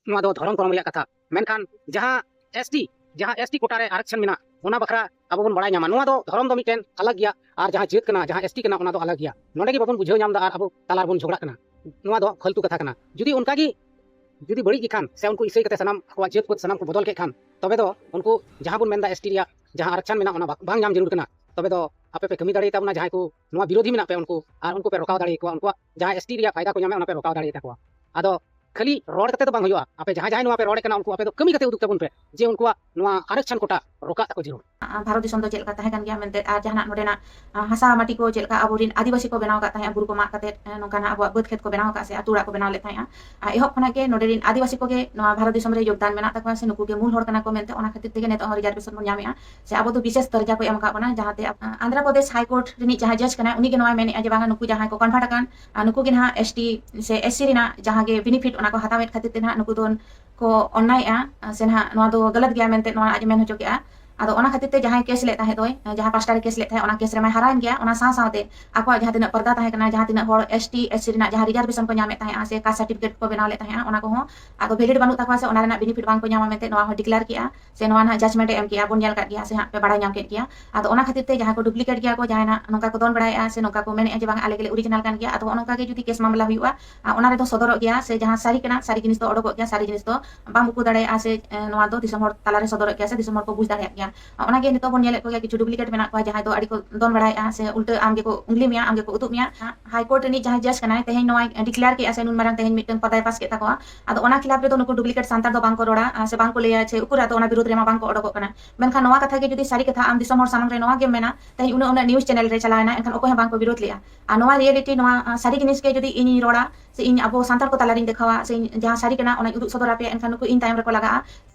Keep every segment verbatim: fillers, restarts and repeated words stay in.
ᱱᱚᱣᱟ ᱫᱚ ᱫᱷᱚᱨᱚᱢ ᱠᱚᱨᱚᱢ ᱨᱮᱭᱟᱜ ᱠᱟᱛᱷᱟ᱾ ᱢᱮᱱᱠᱷᱟᱱ ᱡᱟᱦᱟᱸ ᱮᱥᱴᱤ, ᱡᱟᱦᱟᱸ ᱮᱥᱴᱤ ᱠᱳᱴᱟ ᱨᱮ ᱟᱨᱚᱠᱥᱚᱱ ᱢᱮᱱᱟᱜ, ᱚᱱᱟ ᱵᱟᱠᱷᱨᱟ ᱟᱵᱚ ᱵᱚᱱ ᱵᱟᱲᱟᱭ ᱧᱟᱢᱟ᱾ ᱱᱚᱣᱟ ᱫᱚ ᱫᱷᱚᱨᱚᱢ ᱫᱚ ᱢᱤᱫᱴᱮᱱ ᱟᱞᱟᱜᱽ ᱜᱮᱭᱟ, ᱟᱨ ᱡᱟᱦᱟᱸ ᱡᱟᱹᱛ ᱠᱟᱱᱟ, ᱡᱟᱦᱟᱸ ᱮᱥᱴᱤ ᱠᱟᱱᱟ, ᱚᱱᱟ ᱫᱚ ᱟᱞᱟᱜᱽ ᱜᱮᱭᱟ᱾ ᱱᱚᱰᱮ ᱜᱮ ᱵᱟᱵᱚᱱ ᱵᱩᱡᱷᱟᱹᱣ ᱧᱟᱢ ᱮᱫᱟ ᱟᱨ ᱟᱵᱚ ᱛᱟᱞᱟ ᱨᱮᱵᱚᱱ ᱡᱷᱚᱜᱽᱲᱟᱜ ᱠᱟᱱᱟ᱾ ᱱᱚᱣᱟ ᱫᱚ ᱯᱷᱟᱞᱛᱩ ᱠᱟᱛᱷᱟ ᱠᱟᱱᱟ᱾ ᱡᱩᱫᱤ ᱚᱱᱠᱟ ᱜᱮ, ᱡᱩᱫᱤ ᱵᱟᱹᱲᱤᱡ ᱜᱮ ᱠᱷᱟᱱ, ᱥᱮ ᱩᱱᱠᱩ ᱤᱥᱟᱹᱭ ᱠᱟᱛᱮ ᱥᱟᱱᱟᱢ ᱟᱠᱚᱣᱟᱜ ᱡᱟᱹᱛ ᱯᱟᱹᱛ ᱥᱟᱱᱟᱢ ᱠᱚ ᱵᱚᱫᱚᱞ ᱠᱮᱫ ᱠᱷᱟᱱ, ᱛᱚᱵᱮ ᱫᱚ ᱩᱱᱠᱩ ᱡᱟᱦᱟᱸ ᱵᱚᱱ ᱢᱮᱱᱫᱟ ᱮᱥᱴᱤ ᱨᱮᱭᱟᱜ ᱡᱟᱦᱟᱸ ᱟᱨᱚᱠᱥᱚᱱ ᱢᱮᱱᱟᱜ, ᱚᱱᱟ ᱵᱟ-, ᱵᱟᱝ ᱧᱟᱢ ᱡᱟᱹᱨᱩᱲ ᱠᱟᱱᱟ᱾ ᱛᱚᱵᱮ ᱫᱚ ᱟᱯᱮ ᱯᱮ ᱠᱟᱹᱢᱤ ᱫᱟᱲᱮᱭᱟᱛᱟ ᱵᱚᱱᱟ, ᱡᱟᱦᱟᱸᱭ ᱠᱚ ᱱᱚᱣᱟ ᱵᱤᱨᱳᱫᱷᱤ ᱢᱮᱱᱟᱜ ᱯᱮ ᱩᱱᱠᱩ, ᱟᱨ ᱩᱱᱠᱩ ᱯᱮ ᱨᱚᱠᱟᱣ ᱫᱟᱲᱮᱭᱟᱠᱚᱣᱟ, ᱩᱱᱠᱩᱣᱟᱜ ᱡᱟᱦᱟᱸ ᱮᱥᱴᱤ ᱨᱮᱭᱟᱜ ᱯᱷᱟᱭᱫᱟ ᱠᱚ ᱧᱟᱢᱟ, ᱚᱱᱟ ᱯᱮ ᱨᱚᱠᱟᱣ ᱫᱟᱲᱮᱭᱟᱛᱟ ᱠᱚᱣᱟ᱾ ᱟᱫᱚ ᱠᱷᱟᱹᱞᱤ ᱨᱚᱲ ᱠᱟᱛᱮ ᱫᱚ ᱵᱟᱝ ᱦᱩᱭᱩᱜᱼᱟ᱾ ᱟᱯᱮ ᱡᱟᱦᱟᱸᱭ ᱡᱟᱦᱟᱸᱭ ᱱᱚᱣᱟ ᱯᱮ ᱨᱚᱲᱮᱫ ᱠᱟᱱᱟ, ᱩᱱᱠᱩ ᱟᱯᱮ ᱫᱚ ᱠᱟᱹᱢᱤ ᱠᱟᱛᱮ ᱩᱫᱩᱜ ᱛᱟᱵᱚᱱ ᱯᱮ ᱡᱮ ᱩᱱᱠᱩᱣᱟᱜ ᱱᱚᱣᱟ ᱟᱨᱚᱠᱥᱚᱱ ᱠᱳᱴᱟ ᱨᱚᱠᱟᱜ ᱛᱟᱠᱚ ᱡᱟᱹᱨᱩᱲ᱾ ᱟᱨ ᱵᱷᱟᱨᱚᱛ ᱫᱤᱥᱚᱢ ᱫᱚ ᱪᱮᱫ ᱞᱮᱠᱟ ᱛᱟᱦᱮᱸ ᱠᱟᱱ ᱜᱮᱭᱟ ᱢᱮᱱᱛᱮ, ᱟᱨ ᱡᱟᱦᱟᱱᱟᱜ ᱱᱚᱰᱮᱱᱟᱜ, ᱟᱨ, ᱦᱟᱥᱟ ᱢᱟᱹᱴᱤ ᱠᱚ ᱪᱮᱫ ᱞᱮᱠᱟ ᱟᱵᱚᱨᱮᱱ ᱟᱹᱫᱤᱵᱟᱹᱥᱤ ᱠᱚ ᱵᱮᱱᱟᱣ ᱟᱠᱟᱫ ᱛᱟᱦᱮᱸᱫ, ᱵᱩᱨᱩ ᱠᱚ ᱢᱟᱜ ᱠᱟᱛᱮ, ᱮ, ᱱᱚᱝᱠᱟᱱᱟᱜ ᱟᱵᱚᱣᱟᱜ ᱵᱟᱹᱫᱽ ᱠᱷᱮᱛ ᱠᱚ ᱵᱮᱱᱟᱣ ᱟᱠᱟᱫ ᱥᱮ ᱟᱹᱛᱩ ᱚᱲᱟᱜ ᱠᱚ ᱵᱮᱱᱟᱣ ᱞᱮᱫ ᱛᱟᱦᱮᱸᱫᱼᱟ᱾ ᱟᱨ ᱮᱦᱚᱵ ᱠᱷᱚᱱᱟᱜ ᱜᱮ ᱱᱚᱰᱮ ᱨᱮᱱ ᱟᱹᱫᱤᱵᱟᱹᱥᱤ ᱠᱚᱜᱮ ᱱᱚᱣᱟ ᱵᱷᱟᱨᱚᱛ ᱫᱤᱥᱚᱢ ᱨᱮ ᱡᱳᱜᱽᱫᱟᱱ ᱢᱮᱱᱟᱜ ᱛᱟᱠᱚᱣᱟ ᱥᱮ ᱱᱩᱠᱩ ᱜᱮ ᱢᱩᱞ ᱦᱚᱲ ᱠᱟᱱᱟ ᱠᱚ ᱢᱮᱱᱛᱮ, ᱚᱱᱟ ᱠᱷᱟᱹᱛᱤᱨ ᱛᱮᱜᱮ ᱱᱤᱛᱚᱜ ᱦᱚᱸ ᱨᱤᱡᱟᱨᱵᱷᱮᱥᱚᱱ ᱵᱚᱱ ᱧᱟᱢᱮᱫᱼᱟ᱾ ᱥᱮ ᱟᱵᱚ ᱫᱚ ᱵᱤᱥᱮᱥ ᱫᱚᱨᱡᱟ ᱠᱚ ᱮᱢ ᱟᱠᱟᱫ ᱵᱚᱱᱟ, ᱡᱟᱦᱟᱸᱛᱮ ᱟᱵ-, ᱟᱸᱫᱷᱨᱟ ᱯᱨᱚᱫᱮᱥ ᱦᱟᱭ ᱠᱳᱨᱴ ᱨᱤᱱᱤᱡ ᱡᱟᱦᱟᱸ ᱡᱟᱡᱽ ᱠᱟᱱᱟᱭ, ᱩᱱᱤ ᱜᱮ ᱱᱚᱣᱟᱭ ᱢᱮᱱᱮᱫᱼᱟ ᱡᱮ ᱵᱟᱝᱟ, ᱱᱩᱠᱩ ᱡᱟᱦᱟᱸᱭ ᱠᱚ ᱠᱚᱱᱵᱷᱟᱨᱴ ᱟᱠᱟᱱ, ᱟᱨ ᱱᱩᱠᱩ ᱜᱮ ᱱᱟᱦᱟᱜ ᱮᱥᱴᱤ ᱥᱮ ᱮᱥᱥᱤ ᱨᱮᱱᱟᱜ ᱡᱟᱦᱟᱸ ᱜᱮ ᱵᱮᱱᱤᱯᱷᱤᱴ, ᱚᱱᱟ ᱠᱚ ᱦᱟᱛᱟᱣᱮᱫ ᱠᱷᱟᱹᱛᱤᱨ ᱛᱮ ᱱᱟᱦᱟᱜ ᱱᱩᱠᱩ ᱫᱚ ᱠᱚ ᱚᱱᱱᱟᱭᱮᱫᱼᱟ, ᱥᱮ ᱱᱟᱦᱟᱜ ᱱᱚᱣᱟ ᱫᱚ ᱜᱟᱞᱟᱛ ᱜᱮᱭᱟ ᱢᱮᱱᱛᱮ ᱱᱚᱣᱟ ᱟᱡ ᱮ ᱢᱮᱱ ᱦᱚᱪᱚ ᱠᱮᱫᱼᱟ᱾ ᱟᱫᱚ ᱚᱱᱟ ᱠᱷᱟᱹᱛᱤᱨ ᱛᱮ ᱡᱟᱦᱟᱸᱭ ᱠᱮᱥ ᱞᱮᱫ ᱛᱟᱦᱮᱸᱫ ᱫᱚᱭ, ᱡᱟᱦᱟᱸ ᱯᱟᱥᱴᱟ ᱨᱮ ᱠᱮᱥ ᱞᱮᱫ ᱛᱟᱦᱮᱸᱫ, ᱚᱱᱟ ᱠᱮᱥ ᱨᱮᱢᱟᱭ ᱦᱟᱨᱟᱭᱮᱱ ᱜᱮᱭᱟ᱾ ᱚᱱᱟ ᱥᱟᱶ ᱥᱟᱶᱛᱮ ᱟᱠᱚᱣᱟᱜ ᱡᱟᱦᱟᱸ ᱛᱤᱱᱟᱹᱜ ᱯᱚᱨᱫᱟ ᱛᱟᱦᱮᱸ ᱠᱟᱱᱟ, ᱡᱟᱦᱟᱸ ᱛᱤᱱᱟᱹᱜ ᱦᱚᱲ ᱮᱥᱴᱤ ᱮᱥᱥᱤ ᱨᱮᱱᱟᱜ ᱡᱟᱦᱟᱸ ᱨᱤᱡᱟᱨᱵᱷᱮᱥᱚᱱ ᱠᱚ ᱧᱟᱢᱮᱫ ᱛᱟᱦᱮᱸᱫᱼᱟ ᱥᱮ ᱠᱟᱥᱴ ᱥᱟᱨᱴᱤᱯᱷᱤᱠᱮᱴ ᱠᱚ ᱵᱮᱱᱟᱣ ᱞᱮᱫ ᱛᱟᱦᱮᱸᱫᱼᱟ, ᱚᱱᱟ ᱠᱚᱦᱚᱸ ᱟᱫᱚ ᱵᱷᱮᱞᱤᱰ ᱵᱟᱹᱱᱩᱜ ᱛᱟᱠᱚᱣᱟ ᱥᱮ ᱚᱱᱟ ᱨᱮᱱᱟᱜ ᱵᱮᱱᱤᱯᱷᱤᱴ ᱵᱟᱝ ᱠᱚ ᱧᱟᱢᱟ ᱢᱮᱱᱛᱮ ᱱᱚᱣᱟ ᱦᱚᱸ ᱰᱤᱠᱞᱮᱭᱟᱨ ᱠᱮᱫᱼᱟ᱾ ᱥᱮ ᱱᱚᱣᱟ ᱱᱟᱦᱟᱜ ᱡᱟᱡᱽᱢᱮᱱᱴ ᱮ ᱮᱢ ᱠᱮᱜᱼᱟ, ᱵᱚᱱ ᱧᱮᱞ ᱠᱟᱜ ᱜᱮᱭᱟ ᱥᱮ ᱦᱟᱸᱜ ᱯᱮ ᱵᱟᱲᱟᱭ ᱧᱟᱢ ᱠᱮᱫ ᱜᱮᱭᱟ᱾ ᱟᱫᱚ ᱚᱱᱟ ᱠᱷᱟᱹᱛᱤᱨ ᱛᱮ ᱡᱟᱦᱟᱸᱭ ᱠᱚ ᱰᱩᱯᱞᱤᱠᱮᱴ ᱜᱮᱭᱟ ᱠᱚ, ᱡᱟᱦᱟᱸᱭ ᱱᱟᱜ ᱱᱚᱝᱠᱟ ᱠᱚ ᱫᱚᱱ ᱵᱟᱲᱟᱭᱮᱫᱼᱟ ᱥᱮ ᱱᱚᱝᱠᱟ ᱠᱚ ᱢᱮᱱᱮᱫᱼᱟ ᱡᱮ ᱵᱟᱝ ᱟᱞᱮ ᱜᱮᱞᱮ ᱚᱨᱤᱡᱤᱱᱟᱞ ᱠᱟᱱ ᱜᱮᱭᱟ, ᱟᱫᱚ ᱚᱱᱠᱟ ᱜᱮ ᱡᱩᱫᱤ ᱠᱮᱥ ᱢᱟᱢᱞᱟ ᱦᱩᱭᱩᱜᱼᱟ, ᱟᱨ ᱚᱱᱟ ᱨᱮᱫᱚ ᱥᱚᱫᱚᱨᱚᱜ ᱜᱮᱭᱟ ᱥᱮ ᱡᱟᱦᱟᱸ ᱥᱟᱹᱨᱤ ᱠᱟᱱᱟ, ᱥᱟᱹᱨᱤ ᱡᱤᱱᱤᱥ ᱫᱚ ᱚᱰᱚᱠᱚᱜ ᱜᱮᱭᱟ, ᱥᱟᱹᱨᱤ ᱡᱤᱱᱤᱥ ᱫᱚ ᱵᱟᱢ ᱩᱠᱩ ᱫᱟᱲᱮᱭᱟᱜᱼᱟ ᱥᱮ, ᱮ, ᱱᱚᱣᱟ ᱫᱚ ᱫᱤᱥᱚᱢ ᱦᱚᱲ ᱛᱟᱞᱟᱨᱮ ᱥᱚᱫᱚᱨᱚᱜ ᱜᱮᱭᱟ ᱥᱮ ᱫᱤᱥᱚᱢ ᱦᱚᱲ ᱠᱚ ᱵᱩᱡᱽ ᱫᱟᱲᱮᱭᱟᱜ ᱜᱮᱭᱟ᱾ ᱚᱱᱟ ᱜᱮ ᱱᱤᱛᱚᱜ ᱵᱚᱱ ᱧᱮᱞᱮᱫ ᱠᱚᱜᱮᱭᱟ, ᱠᱤᱪᱷᱩ ᱰᱩᱯᱞᱤᱠᱮᱴ ᱢᱮᱱᱟᱜ ᱠᱚᱣᱟ ᱡᱟᱦᱟᱸᱭ ᱫᱚ ᱟᱹᱰᱤ ᱠᱚ ᱫᱚᱱ ᱵᱟᱲᱟᱭᱮᱫᱼᱟ ᱥᱮ ᱩᱞᱴᱟᱹ ᱟᱢ ᱜᱮᱠᱚ ᱩᱝᱞᱤ ᱢᱮᱭᱟ, ᱟᱢ ᱜᱮᱠᱚ ᱩᱫᱩᱜ ᱢᱮᱭᱟ᱾ ᱦᱟᱭ ᱠᱳᱨᱴ ᱨᱤᱱᱤᱡ ᱡᱟᱦᱟᱸᱭ ᱡᱟᱡᱽ ᱠᱟᱱᱟᱭ, ᱛᱮᱦᱮᱧ ᱱᱚᱣᱟᱭ ᱰᱤᱠᱞᱮᱭᱟᱨ ᱠᱮᱜᱼᱟ ᱥᱮ ᱱᱩᱱ ᱢᱟᱨᱟᱝ ᱛᱮᱦᱮᱧ ᱢᱤᱫᱴᱟᱝ ᱯᱟᱛᱟᱭ ᱯᱟᱥ ᱠᱮᱫ ᱛᱟᱠᱚᱣᱟ, ᱟᱫᱚ ᱚᱱᱟ ᱠᱷᱤᱞᱟᱯ ᱨᱮᱫᱚ ᱱᱩᱠᱩ ᱰᱩᱯᱞᱤᱠᱮᱴ ᱥᱟᱱᱛᱟᱲ ᱫᱚ ᱵᱟᱝ ᱠᱚ ᱨᱚᱲᱟ, ᱟ, ᱥᱮ ᱵᱟᱝ ᱠᱚ ᱞᱟᱹᱭᱟ, ᱥᱮ ᱩᱠᱩᱨ ᱟᱫᱚ ᱚᱱᱟ ᱵᱤᱨᱩᱫᱷ ᱨᱮᱢᱟ ᱵᱟᱝ ᱠᱚ ᱚᱰᱚᱠᱚᱜ ᱠᱟᱱᱟ᱾ ᱢᱮᱱᱠᱷᱟᱱ ᱱᱚᱣᱟ ᱠᱟᱛᱷᱟ ᱜᱮ ᱡᱩᱫᱤ ᱥᱟᱹᱨᱤ ᱠᱟᱛᱷᱟ ᱟᱢ ᱫᱤᱥᱚᱢ ᱦᱚᱲ ᱥᱟᱢᱟᱝ ᱨᱮ ᱱᱚᱣᱟ ᱜᱮᱢ ᱢᱮᱱᱟ, ᱛᱮᱦᱮᱧ ᱩᱱᱟᱹᱜ ᱩᱱᱟᱹᱜ ᱱᱤᱭᱩᱡᱽ ᱪᱮᱱᱮᱞ ᱨᱮ ᱪᱟᱞᱟᱣ ᱮᱱᱟ, ᱮᱱᱠᱷᱟᱱ ᱚᱠᱚᱭ ᱦᱚᱸ ᱵᱟᱝ ᱠᱚ ᱵᱤᱨᱳᱫᱷ ᱞᱮᱜᱼᱟ᱾ ᱟᱨ ᱱᱚᱣᱟ ᱨᱤᱭᱮᱞᱤᱴᱤ, ᱱᱚᱣᱟ, ᱟ, ᱥᱟᱹᱨᱤ ᱡᱤᱱᱤᱥ ᱜᱮ ᱡᱩᱫᱤ ᱤᱧᱤᱧ ᱨᱚᱲᱟ, ᱥᱮ ᱤᱧ ᱟᱵᱚ ᱥᱟᱱᱛᱟᱲ ᱠᱚ ᱛᱟᱞᱟᱨᱤᱧ ᱫᱮᱠᱷᱟᱣᱟ, ᱥᱮ ᱤᱧ ᱡᱟᱦᱟᱸ ᱥᱟᱹᱨᱤ ᱠᱟᱱᱟ ᱚᱱᱟᱧ ᱩᱫᱩᱜ ᱥᱚᱫᱚᱨ ᱟᱯᱮᱭᱟ, ᱮᱱᱠᱷᱟᱱ ᱱᱩᱠᱩ ᱤᱧ ᱛᱟᱭᱚᱢ ᱨᱮᱠᱚ ᱞᱟᱜᱟᱜᱼᱟ᱾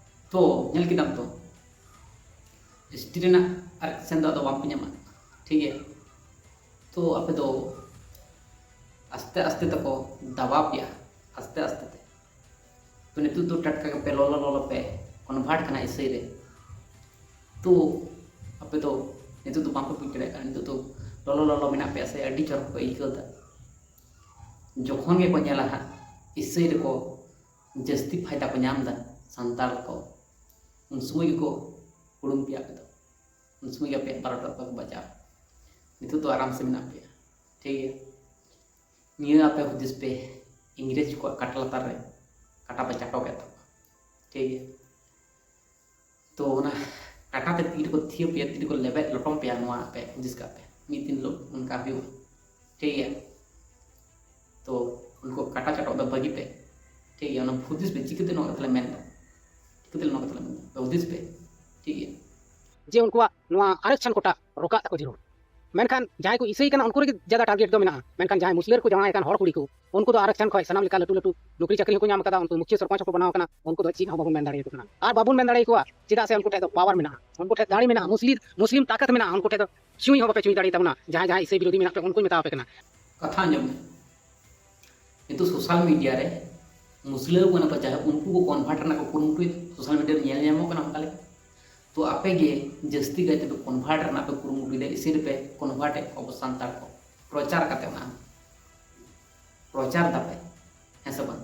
ᱛᱚ, ᱧᱮᱞ ᱠᱮᱫᱟᱢ ᱛᱚ, ᱮᱥᱴᱤ ᱨᱮᱱᱟᱜ ᱟᱨᱮᱠᱥᱮᱱ ᱫᱚ ᱟᱫᱚ ᱵᱟᱢ ᱯᱮ ᱧᱟᱢᱟ, ᱴᱷᱤᱠ ᱜᱮᱭᱟ? ᱛᱚ, ᱟᱯᱮ ᱫᱚ ᱟᱥᱛᱮ ᱟᱥᱛᱮ ᱛᱮᱠᱚ ᱫᱟᱵᱟᱣ ᱯᱮᱭᱟ, ᱟᱥᱛᱮ ᱟᱥᱛᱮ ᱛᱮ᱾ ᱛᱚ, ᱱᱤᱛᱚᱜ ᱫᱚ ᱴᱟᱴᱠᱟ ᱜᱮᱯᱮ ᱞᱚᱞᱚ ᱞᱚᱞᱚ ᱯᱮ ᱠᱚᱱᱵᱷᱟᱨᱴ ᱠᱟᱱᱟ ᱤᱥᱟᱹᱭ ᱨᱮ᱾ ᱛᱚ, ᱟᱯᱮ ᱫᱚ ᱱᱤᱛᱚᱜ ᱫᱚ ᱵᱟᱝᱯᱮ ᱵᱩᱡᱽ ᱫᱟᱲᱮᱭᱟᱜ ᱠᱟᱱᱟ, ᱱᱤᱛᱚᱜ ᱫᱚ ᱞᱚᱞᱚ ᱞᱚᱞᱚ ᱢᱮᱱᱟᱜ ᱯᱮᱭᱟ ᱥᱮ ᱟᱹᱰᱤ ᱪᱚᱨᱚᱠ ᱯᱮ ᱟᱹᱭᱠᱟᱹᱣ ᱮᱫᱟ᱾ ᱡᱚᱠᱷᱚᱱ ᱜᱮᱠᱚ ᱧᱮᱞᱟ ᱦᱟᱸᱜ ᱤᱥᱟᱹᱭ ᱨᱮᱠᱚ ᱡᱟᱹᱥᱛᱤ ᱯᱷᱟᱭᱫᱟ ᱠᱚ ᱧᱟᱢ ᱮᱫᱟ ᱥᱟᱱᱛᱟᱲ ᱠᱚ, ᱩᱱ ᱥᱚᱢᱚᱭ ᱜᱮᱠᱚ ᱦᱩᱲᱩᱝ ᱯᱮᱭᱟ ᱟᱯᱮ ᱫᱚ᱾ ᱩᱱ ᱥᱚᱢᱚᱭ ᱜᱮ ᱟᱯᱮᱭᱟᱜ ᱵᱟᱨᱚ ᱴᱟᱠᱟ ᱠᱚ ᱵᱟᱡᱟᱣ᱾ ᱱᱤᱛᱚᱜ ᱫᱚ ᱟᱨᱟᱢ ᱥᱮ ᱢᱮᱱᱟᱜ ᱯᱮᱭᱟ, ᱴᱷᱤᱠ ᱜᱮᱭᱟ᱾ ᱱᱤᱭᱟᱹ ᱟᱯᱮ ᱦᱩᱫᱤᱥ ᱯᱮ, ᱤᱝᱨᱮᱡᱽ ᱠᱚᱣᱟᱜ ᱠᱟᱴᱟ ᱞᱟᱛᱟᱨ ᱨᱮ ᱠᱟᱴᱟ ᱯᱮ ᱪᱟᱴᱚ ᱠᱮᱫ ᱛᱟᱠᱚᱣᱟ, ᱴᱷᱤᱠ ᱜᱮᱭᱟ᱾ ᱛᱚ ᱚᱱᱟ ᱠᱟᱴᱟ ᱛᱮ ᱛᱤ ᱨᱮᱠᱚ ᱛᱷᱤᱭᱟᱹ ᱯᱮᱭᱟ, ᱛᱤ ᱨᱮᱠᱚ ᱞᱮᱵᱮᱫ ᱞᱚᱴᱚᱢ ᱯᱮᱭᱟ, ᱱᱚᱣᱟ ᱟᱯᱮ ᱦᱩᱫᱤᱥ ᱠᱟᱜ ᱯᱮ, ᱢᱤᱫ ᱫᱤᱱ ᱦᱤᱞᱳᱜ ᱚᱱᱠᱟ ᱦᱩᱭᱩᱜᱼᱟ, ᱴᱷᱤᱠ ᱜᱮᱭᱟ᱾ ᱛᱚ ᱩᱱᱠᱩ ᱠᱟᱴᱟ ᱪᱟᱴᱚᱜ ᱫᱚ ᱵᱟᱹᱜᱤ ᱯᱮ, ᱴᱷᱤᱠ ᱜᱮᱭᱟ᱾ ᱚᱱᱟ ᱦᱩᱫᱤᱥ ᱯᱮ, ᱪᱤᱠᱟᱹᱛᱮ ᱱᱚᱣᱟ ᱠᱟᱛᱷᱟ ᱞᱮ ᱢᱮᱱ ᱮᱫᱟ, ᱪᱤᱠᱟᱹᱛᱮ ᱱᱚᱣᱟ ᱠᱟᱛᱷᱟ ᱞᱮ ᱢᱮᱱ ᱮᱫᱟ, ᱦᱩᱫᱤᱥ ᱯᱮ, ᱴᱷᱤᱠ ᱜᱮᱭᱟ᱾ ᱡᱮ ᱩᱱᱠᱩᱣᱟᱜ ᱱᱚᱣᱟ ᱟᱨᱚᱠᱪᱷᱚᱱ ᱠᱚᱴᱟ ᱨᱚᱠᱟᱜ ᱛᱟᱠᱚ ᱡᱟᱹᱨᱩᱲ᱾ ᱢᱮᱱᱠᱷᱟᱱ ᱡᱟᱦᱟᱸᱭ ᱠᱚ ᱤᱥᱟᱹᱭ ᱠᱟᱱᱟ, ᱩᱱᱠᱩ ᱨᱮᱜᱮ ᱡᱟᱫᱟ ᱴᱟᱨᱜᱮᱴ ᱫᱚ ᱢᱮᱱᱟᱜᱼᱟ᱾ ᱢᱮᱱᱠᱷᱟᱱ ᱡᱟᱦᱟᱸᱭ ᱢᱩᱥᱞᱟᱹ ᱨᱮᱠᱚ ᱡᱟᱶᱟᱭ ᱟᱠᱟᱱ ᱦᱚᱲ ᱠᱩᱲᱤ ᱠᱚ, ᱩᱱᱠᱩ ᱫᱚ ᱟᱨᱚᱠᱪᱷᱚᱱ ᱠᱷᱚᱱ ᱥᱟᱱᱟᱢ ᱞᱮᱠᱟ ᱞᱟᱹᱴᱩ ᱞᱟᱹᱴᱩ ᱱᱚᱠᱨᱤ ᱪᱟᱹᱠᱨᱤ ᱦᱚᱸᱠᱚ ᱧᱟᱢ ᱟᱠᱟᱫᱟ, ᱩᱱᱠᱩ ᱢᱩᱠᱷᱤᱭᱟᱹ ᱥᱚᱨᱯᱚᱧᱪ ᱦᱚᱸᱠᱚ ᱵᱮᱱᱟᱣ ᱟᱠᱟᱱᱟ, ᱩᱱᱠᱩ ᱫᱚ ᱪᱮᱫ ᱦᱚᱸ ᱵᱟᱵᱚᱱ ᱢᱮᱱ ᱫᱟᱲᱮᱭᱟᱠᱚ ᱠᱟᱱᱟ᱾ ᱟᱨ ᱵᱟᱵᱚᱱ ᱢᱮᱱ ᱫᱟᱲᱮᱭᱟᱠᱚᱣᱟ, ᱪᱮᱫᱟᱜ ᱥᱮ ᱩᱱᱠᱩ ᱴᱷᱮᱱ ᱫᱚ ᱯᱟᱣᱟᱨ ᱢᱮᱱᱟᱜᱼᱟ, ᱩᱱᱠᱩ ᱴᱷᱮᱱ ᱫᱟᱲᱮ ᱢᱮᱱᱟᱜᱼᱟ, ᱢᱩᱥᱞᱤᱢ ᱢᱩᱥᱞᱤᱢ ᱛᱟᱠᱟᱛ ᱢᱮᱱᱟᱜᱼᱟ, ᱩᱱᱠᱩ ᱴᱷᱮᱱ ᱫᱚ ᱪᱩᱸᱭ ᱦᱚᱸ ᱵᱟᱯᱮ ᱪᱩᱸᱭ ᱫᱟᱲᱮᱭᱟᱛᱟᱵᱚᱱᱟ᱾ ᱡᱟᱦᱟᱸᱭ ᱡᱟᱦᱟᱸᱭ ᱤᱥᱟᱹᱭ ᱵᱤᱨᱳᱫᱷᱤ ᱢᱮᱱᱟᱜ ᱯᱮ, ᱩᱱᱠᱩᱧ ᱢᱮᱛᱟᱣ ᱯᱮ ᱠᱟᱱᱟ᱾ ᱠᱟᱛᱷᱟ ᱟᱸᱡᱚᱢ ᱢᱮ, ᱱᱤᱛᱚᱜ ᱥᱳᱥᱟᱞ ᱢᱤᱰᱤᱭᱟ ᱨᱮ ᱢᱩᱥᱞᱟᱹ ᱠᱚ ᱠᱟᱱᱟ ᱠᱚ, ᱡᱟᱦᱟᱸ ᱩᱱᱠᱩ ᱠᱚ ᱠᱚᱱᱵᱷᱟᱨᱴ ᱨᱮᱱᱟᱜ ᱠᱚ ᱠᱩᱨᱩᱢᱩᱴᱩᱭᱮᱫᱟ, ᱥᱳᱥᱟᱞ ᱢᱤᱰᱤᱭᱟ ᱨᱮ ᱧᱮᱞ ᱧᱟᱢᱚᱜ ᱠᱟᱱᱟ ᱚᱱᱠᱟ ᱞᱮᱠᱟ᱾ ᱛᱚ ᱟᱯᱮ ᱜᱮ ᱡᱟᱹᱥᱛᱤ ᱠᱟᱭ ᱛᱮᱯᱮ ᱠᱚᱱᱵᱷᱟᱨᱴ ᱨᱮᱱᱟᱜ ᱯᱮ ᱠᱩᱨᱩᱢᱩᱴᱩᱭᱮᱫᱟ, ᱤᱥᱤᱱ ᱨᱮᱯᱮ ᱠᱚᱱᱵᱷᱟᱨᱴ ᱮᱫ ᱠᱚᱣᱟ ᱟᱵᱚ ᱥᱟᱱᱛᱟᱲ ᱠᱚ, ᱯᱨᱚᱪᱟᱨ ᱠᱟᱛᱮ ᱚᱱᱟ ᱯᱨᱚᱪᱟᱨ ᱫᱟᱯᱮ, ᱦᱮᱸ ᱥᱮ ᱵᱟᱝ?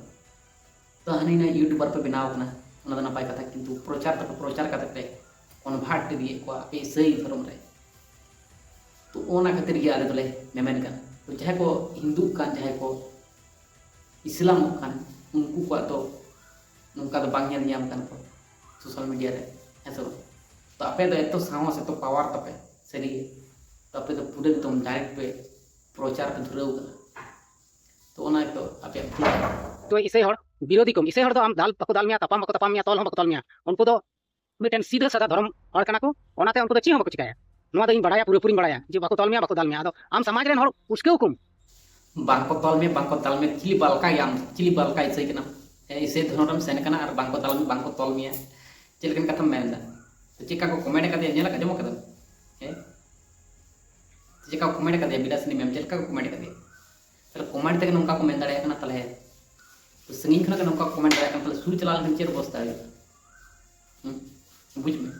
ᱛᱚ ᱦᱟᱹᱱᱤ ᱱᱟᱹᱭ ᱤᱭᱩᱴᱩᱵᱟᱨ ᱯᱮ ᱵᱮᱱᱟᱣ ᱠᱟᱱᱟ, ᱚᱱᱟ ᱫᱚ ᱱᱟᱯᱟᱭ ᱠᱟᱛᱷᱟ, ᱠᱤᱱᱛᱩ ᱯᱨᱚᱪᱟᱨ ᱫᱟᱯᱮ, ᱯᱨᱚᱪᱟᱨ ᱠᱟᱛᱮ ᱯᱮ ᱠᱚᱱᱵᱷᱟᱨᱴ ᱤᱫᱤᱭᱮᱫ ᱠᱚᱣᱟ ᱟᱯᱮ ᱤᱥᱟᱹᱭ ᱫᱷᱚᱨᱚᱢ ᱨᱮ᱾ ᱛᱚ ᱚᱱᱟ ᱠᱷᱟᱹᱛᱤᱨ ᱜᱮ ᱟᱞᱮ ᱫᱚᱞᱮ ᱢᱮᱢᱮᱱ ᱠᱟᱱᱟ᱾ ᱛᱚ ᱡᱟᱦᱟᱸᱭ ᱠᱚ ᱦᱤᱱᱫᱩᱜ ᱠᱟᱱ, ᱡᱟᱦᱟᱸᱭ ᱠᱚ ᱤᱥᱞᱟᱢᱚᱜ ᱠᱟᱱ, ᱩᱱᱠᱩ ᱠᱚᱣᱟᱜ ᱫᱚ ᱱᱚᱝᱠᱟ ᱫᱚ ᱵᱟᱝ ᱧᱮᱞ ᱧᱟᱢ ᱠᱟᱱᱟ ᱠᱚ ᱥᱳᱥᱟᱞ ᱢᱤᱰᱤᱭᱟ ᱨᱮ, ᱦᱮᱸ ᱥᱮ ᱵᱟᱝ? ᱛᱚ ᱟᱯᱮ ᱫᱚ ᱮᱛᱚ ᱥᱟᱦᱚᱥ, ᱮᱛᱚ ᱯᱟᱣᱟᱨ ᱛᱟᱯᱮ, ᱥᱟᱹᱨᱤ ᱜᱮ᱾ ᱛᱚ ᱟᱯᱮ ᱫᱚ ᱯᱩᱨᱟᱹ ᱮᱠᱫᱚᱢ ᱰᱟᱭᱨᱮᱠᱴ ᱯᱮ ᱯᱨᱚᱪᱟᱨ ᱯᱮ ᱫᱷᱩᱨᱟᱹᱣ ᱠᱟᱱᱟ᱾ ᱛᱚ ᱚᱱᱟ ᱜᱮᱛᱚ ᱟᱯᱮᱭᱟᱜ ᱵᱷᱩᱞ᱾ ᱛᱚ ᱤᱥᱟᱹᱭ ᱦᱚᱲ ᱵᱤᱨᱳᱫᱷᱤ ᱠᱚᱢ, ᱤᱥᱟᱹᱭ ᱦᱚᱲ ᱫᱚ ᱟᱢ ᱫᱟᱞ ᱵᱟᱠᱚ ᱫᱟᱞ ᱢᱮᱭᱟ, ᱛᱟᱯᱟᱢ ᱵᱟᱠᱚ ᱛᱟᱯᱟᱢ ᱢᱮᱭᱟ, ᱛᱚᱞ ᱦᱚᱸ ᱵᱟᱠᱚ ᱛᱚᱞ ᱢᱮᱭᱟ᱾ ᱩᱱᱠᱩ ᱫᱚ ᱢᱤᱫᱴᱮᱱ ᱥᱤᱫᱷᱟᱹ ᱥᱟᱫᱟ ᱫᱷᱚᱨᱚᱢ ᱦᱚᱲ ᱠᱟᱱᱟ ᱠᱚ, ᱚᱱᱟᱛᱮ ᱩᱱᱠᱩ ᱫᱚ ᱪᱮᱫ ᱦᱚᱸ ᱵᱟᱠᱚ ᱪᱤᱠᱟᱹᱭᱟ᱾ ᱱᱚᱣᱟ ᱫᱚ ᱤᱧ ᱵᱟᱲᱟᱭᱟ, ᱯᱩᱨᱟᱹᱯᱩᱨᱤᱧ ᱵᱟᱲᱟᱭᱟ ᱡᱮ ᱵᱟᱠᱚ ᱛᱚᱞ ᱢᱮᱭᱟ, ᱵᱟᱠᱚ ᱫᱟᱞ ᱢᱮᱭᱟ᱾ ᱟᱫᱚ ᱟᱢ ᱥᱚᱢᱟᱡᱽ ᱨᱮᱱ ᱦᱚᱲ ᱩᱥᱠᱟᱹᱣ ᱠᱚᱢ᱾ ᱵᱟᱝ ᱠᱚ ᱛᱚᱞ ᱢᱮᱭᱟ, ᱵᱟᱝ ᱠᱚ ᱫᱟᱞ ᱢᱮᱭᱟ, ᱪᱤᱞᱤ ᱵᱟᱞᱠᱟᱭ ᱟᱢ, ᱪᱤᱞᱤ ᱵᱟᱞᱠᱟ ᱤᱥᱟᱹᱭ ᱠᱟᱱᱟᱢ? ᱦᱮᱸ, ᱤᱥᱟᱹᱭ ᱫᱷᱚᱨᱚᱢ ᱨᱮᱢ ᱥᱮᱱ ᱠᱟᱱᱟ ᱟᱨ ᱵᱟᱝ ᱠᱚ ᱫᱟᱞ ᱢᱮᱭᱟ, ᱵᱟᱝ ᱠᱚ ᱛᱚᱞ ᱢᱮᱭᱟ, ᱪᱮᱫ ᱞᱮᱠᱟᱱ ᱠᱟᱛᱷᱟᱢ ᱢᱮᱱ ᱮᱫᱟ? ᱛᱚ ᱪᱮᱫ ᱞᱮᱠᱟ ᱠᱚ ᱠᱚᱢᱮᱱᱴ ᱟᱠᱟᱫᱮᱭᱟ, ᱧᱮᱞ ᱟᱠᱟᱫ, ᱟᱸᱡᱚᱢ ᱟᱠᱟᱫᱟᱢ? ᱦᱮᱸ, ᱪᱮᱫ ᱞᱮᱠᱟ ᱠᱚ ᱠᱚᱢᱮᱱᱴ ᱟᱠᱟᱫᱮᱭᱟ ᱵᱤᱞᱟᱥᱤᱱᱤ ᱢᱮᱢ, ᱪᱮᱫ ᱞᱮᱠᱟ ᱠᱚ ᱠᱚᱢᱮᱱᱴ ᱟᱠᱟᱫᱮᱭᱟ? ᱛᱟᱦᱞᱮ ᱠᱚᱢᱮᱱᱴ ᱛᱮᱜᱮ ᱱᱚᱝᱠᱟ ᱠᱚ ᱢᱮᱱ ᱫᱟᱲᱮᱭᱟᱜ ᱠᱟᱱᱟ, ᱛᱟᱦᱞᱮ ᱛᱚ ᱥᱟᱺᱜᱤᱧ ᱠᱷᱚᱱᱟᱜ ᱜᱮ ᱱᱚᱝᱠᱟ ᱠᱚ ᱠᱚᱢᱮᱱᱴ ᱫᱟᱲᱮᱭᱟᱜ ᱠᱟᱱᱟ, ᱛᱟᱦᱞᱮ ᱥᱩᱨ ᱪᱟᱞᱟᱣ ᱞᱮᱱᱠᱷᱟᱱ ᱪᱮᱫ ᱚᱵᱚᱥᱛᱟ ᱦᱩᱭᱩᱜᱼᱟ? ᱦᱩᱸ? ᱵᱩᱡᱽ ᱢᱮ᱾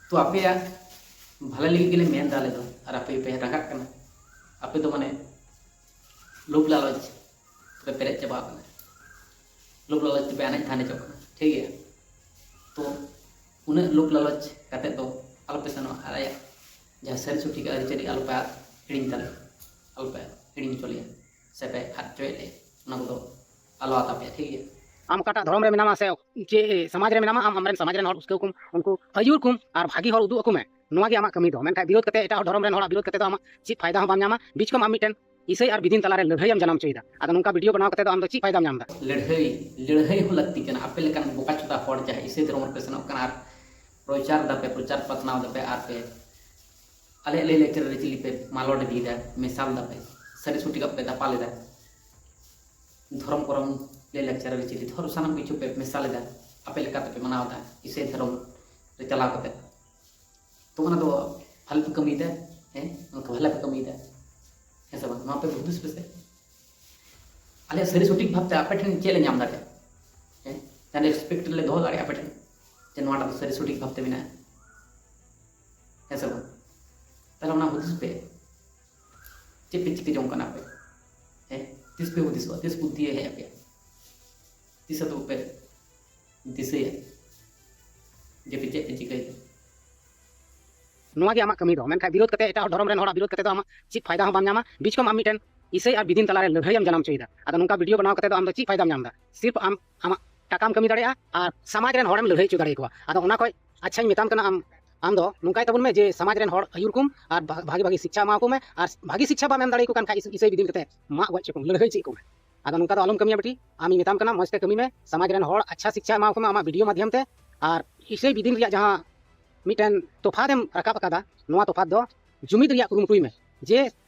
ᱛᱚ ᱟᱯᱮᱭᱟᱜ ᱵᱷᱟᱞᱮ ᱞᱟᱹᱜᱤᱫ ᱜᱮᱞᱮ ᱢᱮᱱ ᱮᱫᱟ ᱟᱞᱮ ᱫᱚ, ᱟᱨ ᱟᱯᱮ ᱯᱮ ᱨᱟᱸᱜᱟᱜ ᱠᱟᱱᱟ᱾ ᱟᱯᱮ ᱫᱚ ᱢᱟᱱᱮ ᱞᱳᱵᱷ ᱞᱟᱞᱚᱪ ᱨᱮ ᱯᱮᱨᱮᱡ ᱪᱟᱵᱟ ᱟᱠᱟᱱᱟ᱾ ᱞᱳᱵᱷ ᱞᱟᱞᱚᱪ ᱛᱮᱯᱮ ᱟᱱᱮᱡ ᱫᱷᱟᱱᱮᱡᱚᱜ ᱠᱟᱱᱟ, ᱴᱷᱤᱠ ᱜᱮᱭᱟ? ᱛᱚ ᱩᱱᱟᱹᱜ ᱞᱳᱵᱷ ᱞᱟᱞᱚᱪ ᱠᱟᱛᱮ ᱫᱚ ᱟᱞᱚᱯᱮ ᱥᱮᱱᱚᱜᱼᱟ, ᱟᱨ ᱟᱭᱟᱜ ᱡᱟᱦᱟᱸ ᱥᱟᱹᱨᱤ ᱥᱚᱴᱷᱤᱠ ᱟᱹᱨᱤᱪᱟᱹᱞᱤ ᱟᱞᱚᱯᱮ ᱟᱫ ᱦᱤᱲᱤᱧ ᱛᱟᱞᱮ, ᱟᱞᱚᱯᱮ ᱦᱤᱲᱤᱧ ᱦᱚᱪᱚ ᱞᱮᱭᱟ, ᱥᱮᱯᱮ ᱟᱫ ᱦᱚᱪᱚᱭᱮᱫ ᱞᱮᱭᱟ, ᱚᱱᱟ ᱠᱚᱫᱚ ᱟᱞᱚ ᱟᱫ ᱛᱟᱯᱮᱭᱟ, ᱴᱷᱤᱠ ᱜᱮᱭᱟ? ᱟᱢ ᱚᱠᱟᱴᱟᱜ ᱫᱷᱚᱨᱚᱢ ᱨᱮ ᱢᱮᱱᱟᱢᱟ ᱥᱮ ᱪᱮᱫ ᱥᱚᱢᱟᱡᱽ ᱨᱮ ᱢᱮᱱᱟᱢᱟ, ᱟᱢ ᱟᱢᱨᱮᱱ ᱥᱚᱢᱟᱡᱽ ᱨᱮᱱ ᱦᱚᱲ ᱩᱥᱠᱟᱹᱣ ᱠᱚᱢ, ᱩᱱᱠᱩ ᱟᱹᱭᱩᱨ ᱠᱚᱢ ᱟᱨ ᱵᱷᱟᱹᱜᱤ ᱦᱚᱨ ᱩᱫᱩᱜ ᱟᱠᱚ ᱢᱮ᱾ ᱱᱚᱣᱟ ᱜᱮ ᱟᱢᱟᱜ ᱠᱟᱹᱢᱤ ᱫᱚ᱾ ᱢᱮᱱᱠᱷᱟᱱ ᱵᱤᱨᱳᱫ ᱠᱟᱛᱮ, ᱮᱴᱟᱜ ᱦᱚᱲ ᱫᱷᱚᱨᱚᱢ ᱨᱮᱱ ᱦᱚᱲᱟᱜ ᱵᱤᱨᱳᱫ ᱠᱟᱛᱮ ᱫᱚ ᱟᱢᱟᱜ ᱪᱮᱫ ᱯᱷᱟᱭᱫᱟ ᱦᱚᱸ ᱵᱟᱢ ᱧᱟᱢᱟ᱾ ᱵᱤᱪᱠᱚᱢ ᱟᱢ ᱢᱤᱫᱴᱮᱱ ᱤᱥᱟᱹᱭ ᱟᱨ ᱵᱤᱫᱤᱱ ᱛᱟᱞᱟᱨᱮ ᱞᱟᱹᱲᱦᱟᱹᱭ ᱮᱢ ᱡᱟᱱᱟᱢ ᱦᱚᱪᱚᱭᱮᱫᱟ᱾ ᱟᱫᱚ ᱱᱚᱝᱠᱟ ᱵᱷᱤᱰᱤᱭᱳ ᱵᱮᱱᱟᱣ ᱠᱟᱛᱮ ᱫᱚ ᱟᱢ ᱫᱚ ᱪᱮᱫ ᱯᱷᱟᱭᱫᱟᱢ ᱧᱟᱢ ᱮᱫᱟ? ᱞᱟᱹᱲᱦᱟᱹᱭ, ᱞᱟᱹᱲᱦᱟᱹᱭ ᱦᱚᱸ ᱞᱟᱹᱠᱛᱤ ᱠᱟᱱᱟ᱾ ᱟᱯᱮ ᱞᱮᱠᱟᱱ ᱵᱚᱠᱟ ᱪᱚᱫᱟ ᱦᱚᱲ ᱡᱟᱦᱟᱸᱭ ᱤᱥᱟᱹᱭ ᱫᱷᱚᱨᱚᱢ ᱨᱮᱯᱮ ᱥᱮᱱᱚᱜ ᱠᱟᱱᱟ ᱟᱨ ᱯᱨᱚᱪᱟᱨ ᱫᱟᱯᱮ, ᱯᱨᱚᱪᱟᱨ ᱯᱟᱥᱱᱟᱣ ᱫᱟᱯᱮ, ᱟᱨ ᱯᱮ ᱟᱞᱮᱭᱟᱜ ᱞᱟᱹᱭ ᱞᱟᱠᱪᱟᱨ ᱟᱹᱨᱤᱪᱟᱹᱞᱤ ᱯᱮ ᱢᱟᱞᱚᱴ ᱤᱫᱤᱭᱮᱫᱟ, ᱢᱮᱥᱟᱞ ᱫᱟᱯᱮ, ᱥᱟᱹᱨᱤ ᱥᱚᱴᱷᱤᱠᱟᱜ ᱯᱮ ᱫᱟᱯᱟᱞ ᱮᱫᱟ, ᱫᱷᱚᱨᱚᱢ ᱠᱚᱨᱚᱢ, ᱞᱟᱹᱭ ᱞᱟᱠᱪᱟᱨ ᱟᱹᱨᱤᱪᱟᱹᱞᱤ, ᱫᱷᱚᱨᱚᱢ, ᱥᱟᱱᱟᱢ ᱠᱤᱪᱷᱩ ᱯᱮ ᱢᱮᱥᱟᱞ ᱮᱫᱟ, ᱟᱯᱮ ᱞᱮᱠᱟ ᱛᱮᱯᱮ ᱢᱟᱱᱟᱣ ᱮᱫᱟ ᱤᱥᱟᱹᱭ ᱫᱷᱚᱨᱚᱢ ᱨᱮ ᱪᱟᱞᱟᱣ ᱠᱟᱛᱮ᱾ ᱛᱚ ᱚᱱᱟ ᱫᱚ ᱵᱷᱟᱞᱮ ᱯᱮ ᱠᱟᱹᱢᱤᱭᱮᱫᱟ, ᱦᱮᱸ, ᱚᱱᱟ ᱫᱚ ᱵᱷᱟᱞᱮ ᱯᱮ ᱠᱟᱹᱢᱤᱭᱮᱫᱟ, ᱦᱮᱸ ᱥᱮ ᱵᱟᱝ? ᱱᱚᱣᱟ ᱯᱮ ᱦᱩᱫᱤᱥ ᱯᱮᱥᱮ᱾ ᱟᱞᱮᱭᱟᱜ ᱥᱟᱹᱨᱤ ᱥᱚᱴᱷᱤᱠ ᱵᱷᱟᱵᱽᱛᱮ ᱟᱯᱮ ᱴᱷᱮᱱ ᱪᱮᱫ ᱞᱮ ᱧᱟᱢ ᱫᱟᱲᱮᱭᱟᱜᱼᱟ? ᱦᱮᱸ, ᱡᱟᱦᱟᱸ ᱮᱠᱥᱯᱮᱠᱴᱮᱰ ᱞᱮ ᱫᱚᱦᱚ ᱫᱟᱲᱮᱭᱟᱜᱼᱟ ᱟᱯᱮ ᱴᱷᱮᱱ, ᱡᱮ ᱱᱚᱣᱟᱴᱟᱜ ᱫᱚ ᱥᱟᱹᱨᱤ ᱥᱚᱴᱷᱤᱠ ᱵᱷᱟᱵᱽᱛᱮ ᱢᱮᱱᱟᱜᱼᱟ, ᱦᱮᱸ ᱥᱮ ᱵᱟᱝ? ᱛᱟᱦᱞᱮ ᱚᱱᱟ ᱦᱩᱫᱤᱥ ᱯᱮ, ᱪᱮᱫ ᱯᱮ ᱪᱤᱠᱟᱹ ᱡᱚᱝ ᱠᱟᱱᱟ ᱯᱮ? ᱦᱮᱸ, ᱛᱤᱥ ᱯᱮ ᱦᱩᱫᱤᱥᱚᱜᱼᱟ? ᱛᱤᱥ ᱵᱩᱫᱽᱫᱷᱤ ᱦᱮᱡ ᱟᱯᱮᱭᱟ? ᱛᱤᱥ ᱟᱫᱚ ᱯᱮ ᱫᱤᱥᱟᱹᱭᱟ ᱡᱮ ᱯᱮ ᱪᱮᱫ ᱯᱮ ᱪᱤᱠᱟᱹᱭᱮᱫᱟ? ᱱᱚᱣᱟ ᱜᱮ ᱟᱢᱟᱜ ᱠᱟᱹᱢᱤ ᱫᱚ᱾ ᱢᱮᱱᱠᱷᱟᱱ ᱵᱤᱨᱳᱫ ᱠᱟᱛᱮ, ᱮᱴᱟᱜ ᱦᱚᱲ ᱫᱷᱚᱨᱚᱢ ᱨᱮᱱ ᱦᱚᱲᱟᱜ ᱵᱤᱨᱳᱫ ᱠᱟᱛᱮ ᱫᱚ ᱟᱢᱟᱜ ᱪᱮᱫ ᱯᱷᱟᱭᱫᱟ ᱦᱚᱸ ᱵᱟᱢ ᱧᱟᱢᱟ᱾ ᱵᱤᱪᱠᱚᱢ ᱟᱢ ᱢᱤᱫᱴᱮᱱ ᱤᱥᱟᱹᱭ ᱟᱨ ᱵᱤᱫᱤᱱ ᱛᱟᱞᱟᱨᱮ ᱞᱟᱹᱲᱦᱟᱹᱭ ᱮᱢ ᱡᱟᱱᱟᱢ ᱦᱚᱪᱚᱭᱮᱫᱟ᱾ ᱟᱫᱚ ᱱᱚᱝᱠᱟ ᱵᱷᱤᱰᱤᱭᱳ ᱵᱮᱱᱟᱣ ᱠᱟᱛᱮ ᱫᱚ ᱟᱢ ᱫᱚ ᱪᱮᱫ ᱯᱷᱟᱭᱫᱟᱢ ᱧᱟᱢ ᱮᱫᱟ? ᱥᱤᱨᱯ ᱟᱢ ᱟᱢᱟᱜ ᱴᱟᱠᱟᱢ ᱠᱟᱹᱢᱤ ᱫᱟᱲᱮᱭᱟᱜᱼᱟ ᱟᱨ ᱥᱚᱢᱟᱡᱽ ᱨᱮᱱ ᱦᱚᱲᱮᱢ ᱞᱟᱹᱲᱦᱟᱹᱭ ᱦᱚᱪᱚ ᱫᱟᱲᱮᱭᱟᱠᱚᱣᱟ᱾ ᱟᱫᱚ ᱚᱱᱟ ᱠᱷᱚᱡ ᱟᱪᱪᱷᱟᱧ ᱢᱮᱛᱟᱢ ᱠᱟᱱᱟ, ᱟᱢ ᱟᱢ ᱫᱚ ᱱᱚᱝᱠᱟᱭ ᱛᱟᱵᱚᱱ ᱢᱮ ᱡᱮ ᱥᱚᱢᱟᱡᱽ ᱨᱮᱱ ᱦᱚᱲ ᱟᱹᱭᱩᱨ ᱠᱚᱢ ᱟᱨ ᱵᱷᱟ-, ᱵᱷᱟᱜᱤ ᱵᱷᱟᱜᱤ ᱥᱤᱠᱪᱷᱟ ᱮᱢᱟ ᱠᱚ ᱢᱮ, ᱟᱨ ᱵᱷᱟᱜᱤ ᱥᱤᱠᱪᱷᱟ ᱵᱟᱢ ᱮᱢ ᱫᱟᱲᱮᱭᱟᱠᱚ ᱠᱟᱱ ᱠᱷᱟᱡ ᱤᱥ-, ᱤᱥᱟᱹᱭ ᱵᱤᱫᱤᱱ ᱠᱟᱛᱮ ᱢᱟᱜ ᱜᱚᱡ ᱦᱚᱪᱚ ᱠᱚᱢ, ᱞᱟᱹᱲᱦᱟᱹᱭ ᱦᱚᱪᱚᱭᱮᱫ ᱠᱚ ᱢᱮ᱾ ᱟᱫᱚ ᱱᱚᱝᱠᱟ ᱫᱚ ᱟᱞᱚᱢ ᱠᱟᱹᱢᱤᱭᱟ ᱵᱤᱴᱤ, ᱟᱢᱤᱧ ᱢᱮᱛᱟᱢ ᱠᱟᱱᱟ ᱢᱚᱡᱽ ᱛᱮ ᱠᱟᱹᱢᱤ ᱢᱮ, ᱥᱚᱢᱟᱡᱽ ᱨᱮᱱ ᱦᱚᱲ ᱟᱪᱪᱷᱟ ᱥᱤᱠᱪᱷᱟ ᱮᱢᱟ ᱠᱚ ᱢᱮ ᱟᱢᱟᱜ ᱵᱷᱤᱰᱤᱭᱳ ᱢᱟᱫᱽᱫᱷᱚᱢ ᱛᱮ, ᱟᱨ ᱤᱥᱟᱹᱭ ᱵᱤᱫᱤᱱ ᱨᱮᱭᱟᱜ ᱡᱟᱦᱟᱸ ᱢᱤᱫᱴᱮᱱ ᱛᱚᱯᱷᱟᱛ ᱮᱢ ᱨᱟᱠᱟᱵ ᱟᱠᱟᱫᱟ, ᱱᱚᱣᱟ ᱛᱚᱯᱷᱟᱛ ᱫᱚ ᱡᱩᱢᱤᱫ ᱨᱮᱭᱟᱜ ᱠᱩᱨᱩᱢᱩᱴᱩᱭ ᱢᱮ᱾ ᱡᱮ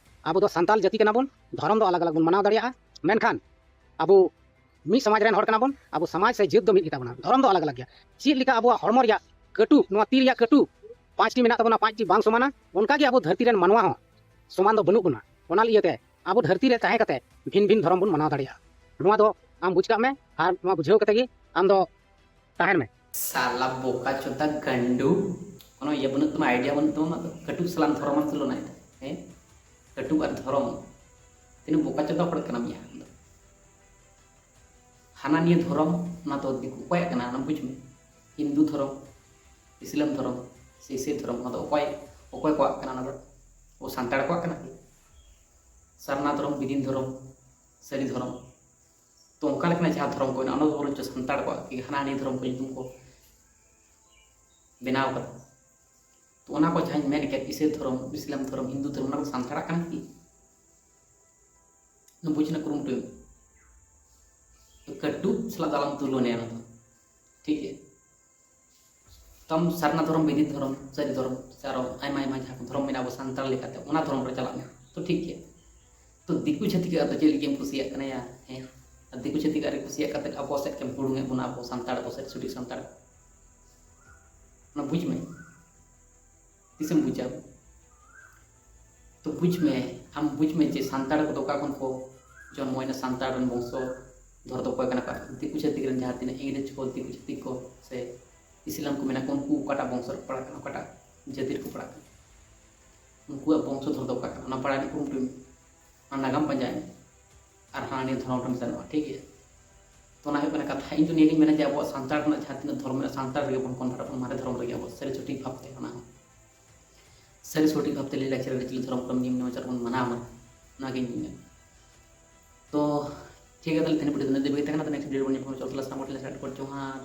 ᱟᱵᱚ ᱫᱚ ᱥᱟᱱᱛᱟᱞ ᱡᱟᱹᱛᱤ ᱠᱟᱱᱟ ᱵᱚᱱ, ᱫᱷᱚᱨᱚᱢ ᱫᱚ ᱟᱞᱟᱜᱽ ᱟᱞᱟᱜᱽ ᱵᱚᱱ ᱢᱟᱱᱟᱣ ᱫᱟᱲᱮᱭᱟᱜᱼᱟ, ᱢᱮᱱᱠᱷᱟᱱ ᱟᱵᱚ ᱢᱤᱫ ᱥᱚᱢᱟᱡᱽ ᱨᱮᱱ ᱦᱚᱲ ᱠᱟᱱᱟ ᱵᱚᱱ, ᱟᱵᱚ ᱥᱚᱢᱟᱡᱽ ᱥᱮ ᱡᱟᱹᱛ ᱫᱚ ᱢᱤᱫ ᱜᱮᱛᱟ ᱵᱚᱱᱟ, ᱫᱷᱚᱨᱚᱢ ᱫᱚ ᱟᱞᱟᱜᱽ ᱟᱞᱟᱜᱽ ᱜᱮᱭᱟ᱾ ᱪᱮᱫ ᱞᱮᱠᱟ ᱟᱵᱚᱣᱟᱜ ᱦᱚᱲᱢᱚ ᱨᱮᱭᱟᱜ ᱠᱟᱹᱴᱩᱵ, ᱱᱚᱣᱟ ᱛᱤ ᱨᱮᱭᱟᱜ ᱠᱟᱹᱴᱩᱵ ᱯᱟᱸᱪᱴᱤ ᱢᱮᱱᱟᱜ ᱛᱟᱵᱚᱱᱟ, ᱯᱟᱸᱪᱴᱤ ᱵᱟᱝ ᱥᱚᱢᱟᱱᱟ, ᱚᱱᱠᱟ ᱜᱮ ᱟᱵᱚ ᱫᱷᱟᱹᱨᱛᱤ ᱨᱮᱱ ᱢᱟᱱᱣᱟ ᱦᱚᱸ ᱥᱚᱢᱟᱱ ᱫᱚ ᱵᱟᱹᱱᱩᱜ ᱵᱚᱱᱟ᱾ ᱚᱱᱟ ᱤᱭᱟᱹᱛᱮ ᱟᱵᱚ ᱫᱷᱟᱹᱨᱛᱤ ᱨᱮ ᱛᱟᱦᱮᱸ ᱠᱟᱛᱮ ᱵᱷᱤᱱ ᱵᱷᱤᱱ ᱫᱷᱚᱨᱚᱢ ᱵᱚᱱ ᱢᱟᱱᱟᱣ ᱫᱟᱲᱮᱭᱟᱜᱼᱟ᱾ ᱱᱚᱣᱟ ᱫᱚ ᱟᱢ ᱵᱩᱡᱽ ᱠᱟᱜ ᱢᱮ ᱟᱨ ᱱᱚᱣᱟ ᱵᱩᱡᱷᱟᱹᱣ ᱠᱟᱛᱮ ᱜᱮ ᱟᱢ ᱫᱚ ᱛᱟᱦᱮᱱ ᱢᱮ᱾ ᱥᱟᱞᱟ ᱵᱚᱠᱟ ᱪᱚᱫᱟ ᱜᱟᱱᱰᱩ, ᱠᱳᱱᱳ ᱤᱭᱟᱹ ᱵᱟᱹᱱᱩᱜ ᱛᱟᱢᱟ, ᱟᱭᱰᱤᱭᱟ ᱵᱟᱹᱱᱩᱜ ᱛᱟᱢᱟ ᱟᱢᱟᱜ ᱫᱚ᱾ ᱠᱟᱹᱴᱩᱵ ᱥᱟᱞᱟᱜ ᱫᱷᱚᱨᱚᱢ ᱮᱢ ᱛᱩᱞᱚᱱᱟᱭᱮᱫᱟ, ᱦᱮᱸ? ᱠᱟᱹᱴᱩᱵ ᱟᱨ ᱫᱷᱚᱨᱚᱢ, ᱛᱤᱱᱟᱹᱜ ᱵᱚᱠᱟ ᱪᱚᱫᱟ ᱦᱚᱲ ᱠᱟᱱᱟᱢ ᱭᱟ ᱟᱢ ᱫᱚ᱾ ᱦᱟᱱᱟ ᱱᱤᱭᱟᱹ ᱫᱷᱚᱨᱚᱢ, ᱚᱱᱟ ᱫᱚ ᱫᱤᱠᱩ ᱚᱠᱚᱭᱟᱜ ᱠᱟᱱᱟ, ᱚᱱᱟ ᱵᱩᱡᱽ ᱢᱮ᱾ ᱦᱤᱱᱫᱩ ᱫᱷᱚᱨᱚᱢ, ᱤᱥᱞᱟᱢ ᱫᱷᱚᱨᱚᱢ, ᱥᱮ ᱤᱥᱟᱹᱭ ᱫᱷᱚᱨᱚᱢ, ᱚᱱᱟ ᱫᱚ ᱚᱠᱚᱭ, ᱚᱠᱚᱭ ᱠᱚᱣᱟᱜ ᱠᱟᱱᱟ? ᱚᱱᱟ ᱫᱚ ᱟᱵᱚ ᱥᱟᱱᱛᱟᱲ ᱠᱚᱣᱟᱜ ᱠᱟᱱᱟ ᱠᱤ? ᱥᱟᱨᱱᱟ ᱫᱷᱚᱨᱚᱢ, ᱵᱤᱫᱤᱱ ᱫᱷᱚᱨᱚᱢ, ᱥᱟᱹᱨᱤ ᱫᱷᱚᱨᱚᱢ, ᱛᱚ ᱚᱱᱠᱟ ᱞᱮᱠᱟᱱᱟᱜ ᱡᱟᱦᱟᱸ ᱫᱷᱚᱨᱚᱢ ᱠᱚ ᱢᱮᱱᱟᱜᱼᱟ, ᱚᱱᱟ ᱫᱚ ᱵᱚᱨᱚᱱᱪᱚ ᱥᱟᱱᱛᱟᱲ ᱠᱚᱣᱟᱜ ᱠᱤ? ᱦᱟᱱᱟ ᱱᱤᱭᱟᱹ ᱫᱷᱚᱨᱚᱢ ᱠᱚ ᱧᱩᱛᱩᱢ ᱠᱚ ᱵᱮᱱᱟᱣ ᱠᱟᱫᱟ᱾ ᱛᱚ ᱚᱱᱟ ᱠᱚ ᱡᱟᱦᱟᱸᱧ ᱢᱮᱱ ᱠᱮᱫ, ᱤᱥᱟᱹᱭ ᱫᱷᱚᱨᱚᱢ, ᱤᱥᱞᱟᱢ ᱫᱷᱚᱨᱚᱢ, ᱦᱤᱱᱫᱩ ᱫᱷᱚᱨᱚᱢ, ᱚᱱᱟ ᱠᱚ ᱥᱟᱱᱛᱟᱲᱟᱜ ᱠᱟᱱᱟ ᱠᱤ? ᱚᱱᱟ ᱵᱩᱡᱽ ᱨᱮᱱᱟᱜ ᱠᱩᱨᱩᱢᱩᱴᱩᱭ ᱢᱮ᱾ ᱠᱟᱹᱴᱩᱵ ᱥᱟᱞᱟᱜ ᱫᱚ ᱟᱞᱚᱢ ᱛᱩᱞᱚᱱᱟᱭᱟ ᱚᱱᱟ ᱫᱚ, ᱴᱷᱤᱠ ᱜᱮᱭᱟ? ᱛᱟᱢ ᱥᱟᱨᱱᱟ ᱫᱷᱚᱨᱚᱢ, ᱵᱤᱫᱤ ᱫᱷᱚᱨᱚᱢ, ᱥᱟᱹᱨᱤ ᱫᱷᱚᱨᱚᱢ, ᱥᱮ ᱟᱨᱚ ᱟᱭᱢᱟ ᱟᱭᱢᱟ ᱡᱟᱦᱟᱸ ᱠᱚ ᱫᱷᱚᱨᱚᱢ ᱢᱮᱱᱟᱜᱼᱟ ᱟᱵᱚ ᱥᱟᱱᱛᱟᱲ ᱞᱮᱠᱟᱛᱮ, ᱚᱱᱟ ᱫᱷᱚᱨᱚᱢ ᱨᱮ ᱪᱟᱞᱟᱜ ᱢᱮ, ᱛᱚ ᱴᱷᱤᱠ ᱜᱮᱭᱟ᱾ ᱛᱚ ᱫᱤᱠᱩ ᱪᱷᱟᱹᱛᱤᱠ ᱟᱜ ᱫᱚ ᱪᱮᱫ ᱞᱟᱹᱜᱤᱫ ᱮᱢ ᱠᱩᱥᱤᱭᱟᱜ ᱠᱟᱱᱟ ᱭᱟ? ᱦᱮᱸ, ᱟᱨ ᱫᱤᱠᱩ ᱪᱷᱟᱹᱛᱤᱠ ᱟᱜ ᱨᱮ ᱠᱩᱥᱤᱭᱟᱜ ᱠᱟᱛᱮ ᱟᱵᱚ ᱥᱮᱫ ᱠᱮᱢ ᱦᱩᱲᱩᱝ ᱮᱫ ᱵᱚᱱᱟ, ᱟᱵᱚ ᱥᱟᱱᱛᱟᱲ ᱠᱚ ᱥᱮᱫ, ᱥᱚᱴᱷᱤᱠ ᱥᱟᱱᱛᱟᱲ ᱠᱚ᱾ ᱚᱱᱟ ᱵᱩᱡᱽ ᱢᱮ, ᱛᱤᱥᱮᱢ ᱵᱩᱡᱟ? ᱛᱚ ᱵᱩᱡᱽ ᱢᱮ, ᱟᱢ ᱵᱩᱡᱽ ᱢᱮ ᱡᱮ ᱥᱟᱱᱛᱟᱲ ᱠᱚᱫᱚ ᱚᱠᱟ ᱠᱷᱚᱱ ᱠᱚ ᱡᱚᱱᱢᱚᱭᱮᱱᱟ, ᱥᱟᱱᱛᱟᱲ ᱨᱮᱱ ᱵᱚᱝᱥᱚ ᱫᱷᱚᱨ ᱫᱚ ᱚᱠᱚᱭ ᱠᱟᱱᱟ ᱠᱚ? ᱫᱤᱠᱩ ᱪᱷᱟᱹᱛᱤᱠ ᱨᱮᱱ ᱡᱟᱦᱟᱸ ᱛᱤᱱᱟᱹᱜ ᱤᱝᱨᱮᱡᱽ ᱠᱚ, ᱫᱤᱠᱩ ᱪᱷᱟᱹᱛᱤᱠ ᱠᱚ ᱥᱮ ᱤᱥᱞᱟᱢ ᱠᱚ ᱢᱮᱱᱟᱜ ᱠᱚ, ᱩᱱᱠᱩ ᱚᱠᱟᱴᱟᱜ ᱵᱚᱝᱥᱚ ᱨᱮᱠᱚ ᱯᱟᱲᱟᱜ ᱠᱟᱱᱟ, ᱚᱠᱟᱴᱟᱜ ᱡᱟᱹᱛᱤ ᱨᱮᱠᱚ ᱯᱟᱲᱟᱜ ᱠᱟᱱᱟ, ᱩᱱᱠᱩᱣᱟᱜ ᱵᱚᱝᱥᱚ ᱫᱷᱚᱨ ᱫᱚ ᱚᱠᱟ ᱠᱟᱱᱟ, ᱚᱱᱟ ᱵᱟᱲᱟᱭ ᱨᱮᱱᱟᱜ ᱠᱩᱨᱩᱢᱩᱴᱩᱭ ᱢᱮ, ᱚᱱᱟ ᱱᱟᱜᱟᱢ ᱯᱟᱸᱡᱟᱭ ᱢᱮ, ᱟᱨ ᱦᱟᱱᱟ ᱱᱤᱭᱟᱹ ᱫᱷᱚᱨᱚᱢ ᱨᱮᱢ ᱥᱮᱱᱚᱜᱼᱟ, ᱴᱷᱤᱠ ᱜᱮᱭᱟ? ᱛᱚ ᱚᱱᱟ ᱦᱩᱭᱩᱜ ᱠᱟᱱᱟ ᱠᱟᱛᱷᱟ᱾ ᱤᱧ ᱫᱚ ᱱᱤᱭᱟᱹ ᱜᱤᱧ ᱢᱮᱱᱟ ᱡᱮ ᱟᱵᱚᱣᱟᱜ ᱥᱟᱱᱛᱟᱲ ᱨᱮᱱᱟᱜ ᱡᱟᱦᱟᱸ ᱛᱤᱱᱟᱹᱜ ᱫᱷᱚᱨᱚᱢ ᱢᱮᱱᱟᱜᱼᱟ, ᱥᱟᱱᱛᱟᱲ ᱨᱮᱜᱮ ᱵᱚᱱ convert ᱟᱵᱚᱱ, ᱢᱟᱨᱮ ᱫᱷᱚᱨᱚᱢ ᱨᱮᱜᱮ ᱟᱵᱚ ᱥᱟᱹᱨᱤ ᱥᱚᱴᱷᱤᱠ ᱵᱷᱟᱵᱽᱛᱮ, ᱚᱱᱟ ᱦᱚᱸ ᱥᱟᱹᱨᱤ ᱥᱚᱴᱷᱤᱠ ᱵᱷᱟᱵᱽᱛᱮ ᱞᱟᱹᱭ ᱞᱟᱠᱪᱟᱨ ᱟᱹᱨᱤᱪᱟᱹᱞᱤ ᱫᱷᱚᱨᱚᱢ ᱠᱚᱨᱚᱢ ᱱᱤᱭᱚᱢ ᱱᱮᱢᱟᱪᱟᱨ ᱵᱚᱱ ᱢᱟᱱᱟᱣ ᱢᱟ, ᱚᱱᱟᱜᱤᱧ ᱢᱮᱱᱟ᱾ ᱛᱚ ᱴᱷᱤᱠ ᱜᱮᱭᱟ, ᱛᱟᱦᱞᱮ ᱛᱮᱦᱮᱧ video ᱫᱚ ᱱᱤᱱᱟᱹᱜ ᱫᱷᱟᱹᱵᱤᱡ ᱜᱮ ᱛᱟᱦᱮᱸ ᱠᱟᱱᱟ᱾ ᱛᱚ next video ᱨᱮᱵᱚᱱ ᱧᱟᱯᱟᱢᱟ᱾ ᱪᱚᱞᱚ ᱛᱟᱦᱞᱮ ᱥᱟᱱᱟᱢ ᱠᱚ ᱴᱷᱮᱱ ᱞᱮ ᱥᱟᱨᱦᱟᱣ ᱠᱚᱣᱟ, ᱡᱚᱦᱟᱨ᱾